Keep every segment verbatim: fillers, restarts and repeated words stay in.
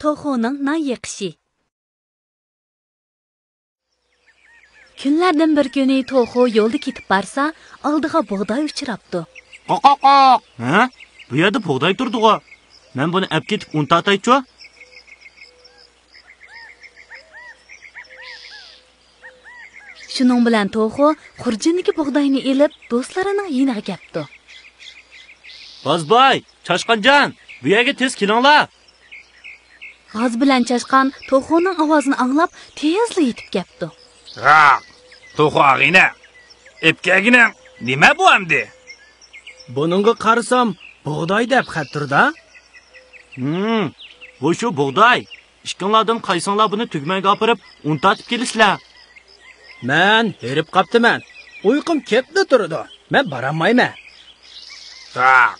توخۇنىڭ نان يېقىشى. كۈنلەردىن بىر كۈنى توخۇ يولدا كېتىپ بارسا، ئالدىغا بۇغداي ئۇچراپتۇ. قاق، قاق، قاق! ھە؟ بۇ يەردە بۇغداي تۇرىدىغۇ. مەن بۇنى ئەپ كېتىپ ئۇن تارتايچۇ. شۇنىڭ بىلەن توخۇ خۇرجۇندىكى بۇغداينى ئېلىپ، دوستلىرىنىڭ يېنىغا كەپتۇ. بازباي، چاشقانجان، بۇ يەرگە تېز كېلىڭلار! غاز بىلەن چاشقان توخۇنىڭ ئاۋازىنى ئاڭلاپ، تېزلا يېتىپ كەپتۇ. ھا، توخۇ ئاغىنە، ئېپ كەلگىنىڭ نېمە بۇ ئەمدى؟ بۇنىڭغا قارىسام، بۇغداي دەپ خەت تۇردا. ھىم، بۇ شۇ بۇغداي. ئىككىڭلاردىن قايسىڭلار بۇنى تۈگمەنگە ئاپىرىپ، ئۇن تارتىپ كېلىسىلەر؟ مەن ھېرىپ قاپتىمەن. ئۇيقۇم كېلىپلا تۇرىدۇ. مەن بارالمايمەن. ھا،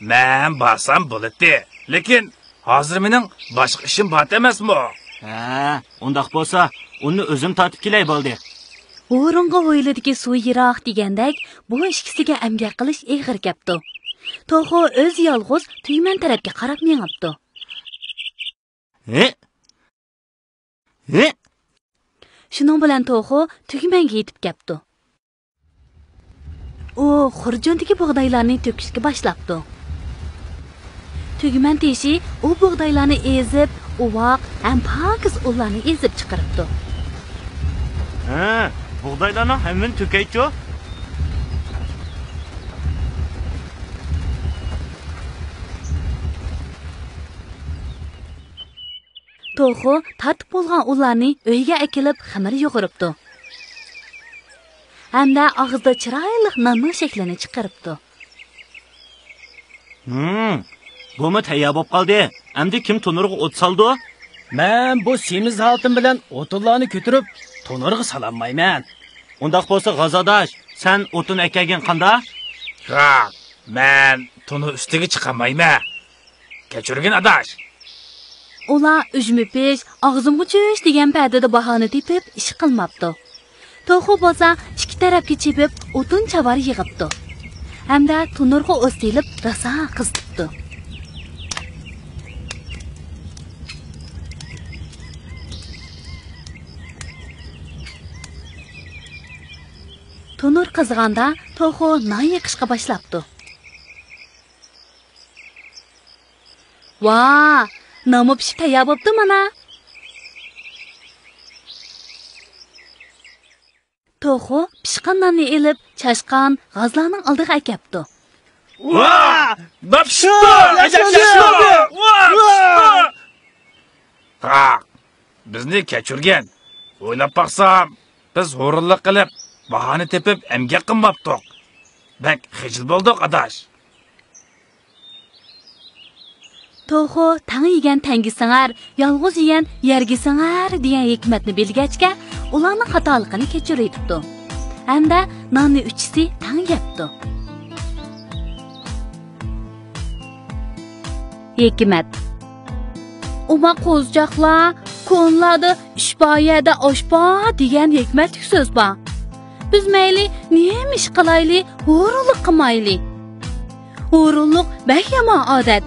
مەن بارسام بولاتتى. لېكىن ھازىر مېنىڭ باشقا ئىشىم بار ئەمەسمۇ؟ ھە، ئۇنداق بولسا، ئۇننى ئۆزۈم تارتىپ كېلەي بولدى. ھۇرۇنغا ھويلىدىكى سۇ يىراق دېگەندەك، بۇ ئىككىسىگە ئەمگەك قىلىش ئېغىر كەپتۇ. توخۇ ئۆزى يالغۇز تۈگمەن تەرەپكە قاراپ مېڭىپتۇ. ھە؟ ھە؟ شۇنىڭ بىلەن توخۇ تۈگمەنگە يېتىپ كەپتۇ. ئۇ خۇرجۇندىكى بۇغدايلارنى تۆكۈشكە باشلاپتۇ. تۈگمەن تېشى ئۇ بۇغدايلارنى ئېزىپ، ئۇۋاق ھەم پاكىز ئۇنلارنى ئېزىپ چىقىرىپتۇ. ھە، بۇغدايلارنىڭ ھەممىنى تۆكەيچۇ. توخۇ تارتىپ بولغان ئۇنلارنى ئۆيگە ئەكېلىپ خېمىر يۇغۇرۇپتۇ. ھەمدە ئاغزىدا چىرايلىق ناننىڭ شەكلىنى چىقىرىپتۇ. ھىم، بۇمۇ تەييار بولۇپ قالدى. ئەمدى كىم تونۇرغا ئوت سالىدۇ؟ مەن بۇ سېمىز ھالىتىم بىلەن ئوتۇنلارنى كۆتۈرۈپ، تونۇرغا سالالمايمەن. ئۇنداق بولسا، غاز ئاداش، سەن ئوتۇن ئەكەلگىن قاندا؟ ياق، مەن تونۇر ئۈستىگە چىقالمايمەن. كەچۈرگىن ئاداش. ئۇلار ئۈجمە پىش، ئاغزىمغا چۈش دېگەن پەدىدە باھانە تېپىپ ئىش قىلماپتۇ. توخۇ بولسا ئىككى تەرەپكە چېپىپ ئوتۇن چاۋار يىغىپتۇ. ھەمدە تونۇرغا ئوت سېلىپ راسا قىزىتىپتۇ. تونۇر قىزىغاندا توخۇ نان يېقىشقا باشلاپتۇ. ۋا، نانمۇ پىشىپ تەييار بوپتۇ مانا. توخۇ پىشقان ناننى ئېلىپ، چاشقان غازلارنىڭ ئالدىغا ئەكەپتۇ. ۋا! نان پىشىپتۇ! ۋا! پىشىپتۇ! ھا، بىزنى كەچۈرگىن. ئويلاپ باقسام، بىز ھۇرۇنلۇق قىلىپ، باھانە تېپىپ ئەمگەك قىلماپتۇق. بەك خىجىل بولدۇق، ئاداش. توخۇ تەڭ يېگەن تەڭگە سىڭەر، يالغۇز يېگەن يەرگە سىڭەر دېگەن ھېكمەتنى بىلگەچكە، ئۇلارنىڭ خاتالىقىنى كەچۈرۈۋېتىپتۇ. ھەمدە ناننى ئۈچىسى تەڭ يەپتۇ. ھېكمەت. ئوماق قوزىچاقلار، كونىلاردا «ئىش بار يەردە ئاش بار» دېگەن ھېكمەتلىك سۆز بار. بىز مەيلى نېمە ئىش قىلايلى، ھۇرۇنلۇق قىلمايلى. ھۇرۇنلۇق بەك يامان ئادەت.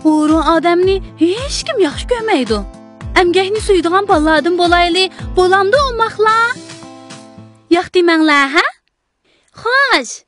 ھۇرۇن ئادەمنى ھېچكىم ياخشى كۆرمەيدۇ. ئەمگەكنى سۆيىدىغان بالىلاردىن بولايلى، بولامدۇ ئوماقلار؟ ياق دېمەڭلار، ھە؟ خوش!